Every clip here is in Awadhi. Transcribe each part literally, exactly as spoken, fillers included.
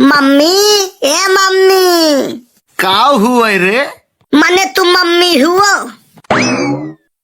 मम्मी, ए मम्मी। का हुआ रे? मने तू मम्मी हुओ?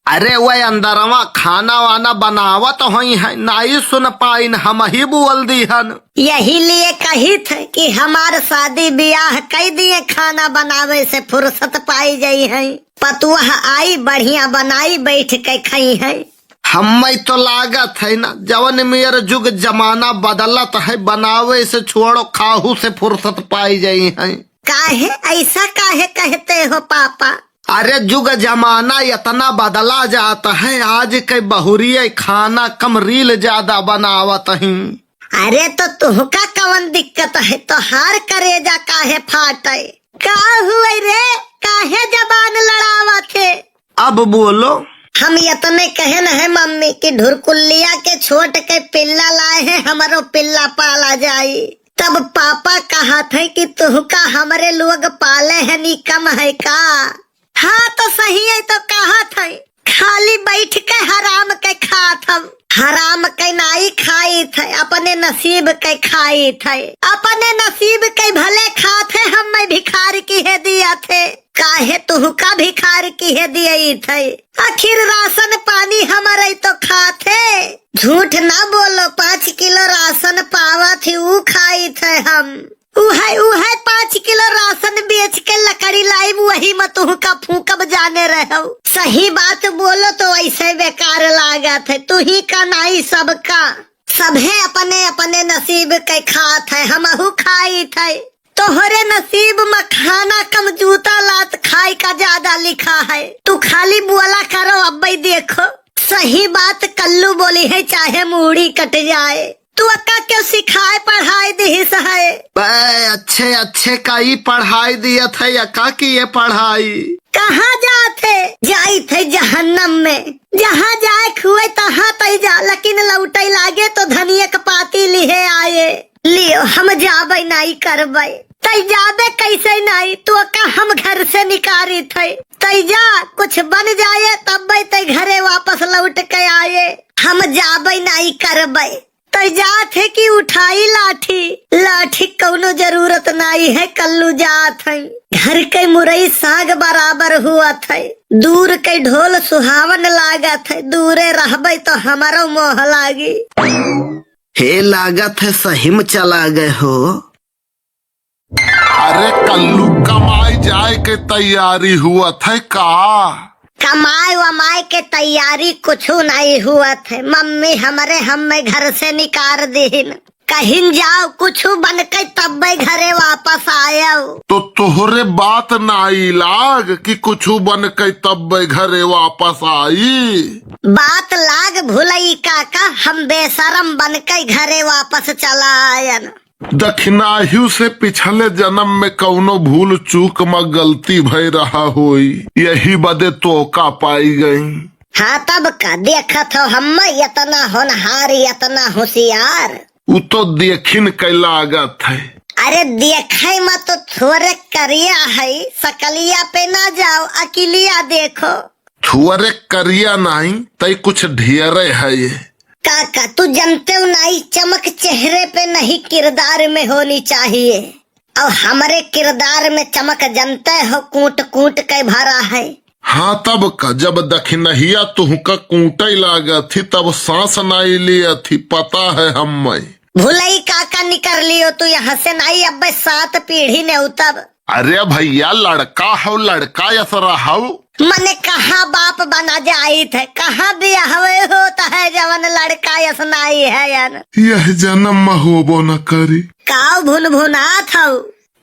अरे वह अंदरवा खाना वाना बनावत होइहैं, नाई सुन पाइन, हमही बोल दीहन। यही लिए कहित है कि हमार शादी बियाह कइ दिए, खाना बनावे से फुर्सत पाई जइहैं। पतुआ आई, बढ़िया बनाई, बैठ के खइहैं। हम्मै तो लागत है ना, जवन मेर जुग जमाना बदलत है, बनावे से छोड़ो, खाहू से फुर्सत पाई जइहैं। काहे, ऐसा काहे कहते हो पापा? अरे जुग जमाना इतना बदला जात है, आज के बहुरिये खाना कम, रील ज्यादा बनावत ही। अरे तो तुहका कवन दिक्कत है, तोहार करेजा काहे फाटे? का हुए रे, काहे जबान लड़ावत है? अब बोलो। हम इतने कहन है मम्मी कि ढुरकुल्लिया के छोट के पिल्ला लाए हैं, हमरो पिल्ला पाला जाई। तब पापा कहत है कि तुहका हमरे लोग पाले है, नी कम है का? हाँ तो सही है, तो कहत है, खाली बैठ के हराम के खात हम, हराम के नाई खाइत है, अपने नसीब के खाइत है, अपने नसीब के भले खात है, हम्मै भिखार किहे दियत है। काहे तुहका भिखार किहे दियत है? आखिर राशन पानी हमरे तो खात है। झूठ ना बोलो, पाँच किलो राशन पावत ही, ऊ खाइत है हम। उहै, उहै पाँच किलो राशन बेच के लकड़ी लाइब, वही में तुहका फूकब जाने रहो। सही बात बोलो तो ऐसे बेकार लागत है, तुही का नाई सबका। सभे अपने अपने नसीब के खात है, हमहू खाइत है। तोहरे नसीब में खाना कम, जूता लात खाए का ज्यादा लिखा है। तू खाली बोला करो, अब्बे देखो। सही बात कल्लू बोली है, चाहे मूड़ी कट जाए। तू अक्का क्यों सिखाए पढ़ाई दिहिस है? बे, अच्छे अच्छे का ई पढ़ाई दियत है, अक्का की ये पढ़ाई। कहाँ जात है? जाइत है जहन्नम में। जहाँ जाए खुए तहाँ तई जा, लेकिन लौटे लागे तो धनिया के पाती लिहे आए। लियो, हम जाबे नाई करबे। तई जाबे कैसे नाई? तू अक्का हम घर से निकारित है। तई जा, कुछ बन जाए तब्बे तई घरे वापस लौट के आए। हम जाबे नाई करबे। तई जात है कि उठाई लाठी, लाठी कौनो जरूरत नाई है, कल्लू जात है। घर के मुरई साग बराबर हुअत है, दूर के ढोल सुहावन लागत है, दूरे रहबे तो हमरो मोह लागी। हे लागत है सही में चला गए हो। अरे कल्लू, कमाई जाए के तैयारी हुअत है का? कमाए वमाए के तैयारी कुछु नहीं हुअत है। मम्मी हमरे हम्मे घर से निकार दीहिन। कहिन जाओ, कुछु बन के तब्बे घरे वापस आयव। तो तोहरे बात नाई लाग कि कुछु बन के तब्बे घरे वापस आई? बात लाग भुलई काका, हम बेशरम बन के घरे वापस चला आयन। दखिनाहियो से पिछले जन्म में कौनो भूल चूक म गलती भय रहा होई, यही बदे तोका पाई गई। हाँ, तब का देखत हो हम्मे, इतना होनहार, इतना होशियार। उ तो देखिन के लागत है। अरे देखे म तो थोरे करिया है, सकलिया पे ना जाओ, अकिलिया देखो। थोरे करिया नाई, तई कुछ ढेरे है। काका, तू जनते हो नाई, चमक चेहरे पे नहीं, किरदार में होनी चाहिए। और हमरे किरदार में चमक जनते हो, कूट कूट के भरा है। हाँ, तब का, जब दखिनहिया तुहका कूटे लागत ही, तब सांस नाई लियत ही, पता है हम्मे। भुलई काका, निकर लियो तू यहाँ से नाई, अब्बे सात पीढ़ी नेउतब। अरे भैया, लड़का हौ, लड़का यस रहौ। मने कहाँ बाप बना जाइत है, कहाँ बियाहवे होत है, जवन लड़का यस नाई है यार। यह जन्म में होबो न करी। काव भुनभुनात हौ?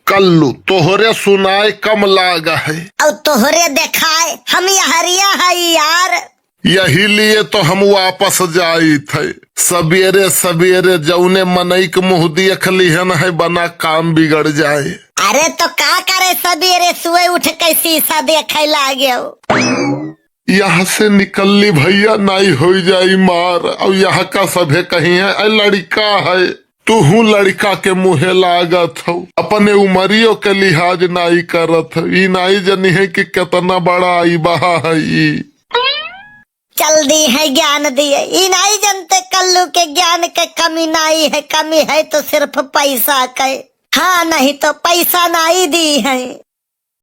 कल्लू, तोहरे सुनाए कम लाग है। और तोहरे देखाए हम यहरिया है यार। यही लिए तो हम वापस जाइत है। सबेरे सबेरे जौने मनई के मुँह देख लिहन है, बना काम बिगड़ जाए। अरे तो का करे, सबेरे सुबह उठ के शीशा देखे लागे। यहाँ से निकल ली भैया, नाई होई जाई मार। और यहाँ का सभे कही है, "ऐ लड़का है।" तुहू लड़का के मुँहे लागत हौ, अपने उमरियो के लिहाज नाई करत हौ। ई नाई जनिहे कि केतना बड़ा आई बहा है ई। चल दी है ज्ञान दिए, ई नाई जनते कल्लू के ज्ञान के कमी नाई है, कमी है तो सिर्फ पैसा के। हाँ, नहीं तो पैसा नाई दी है।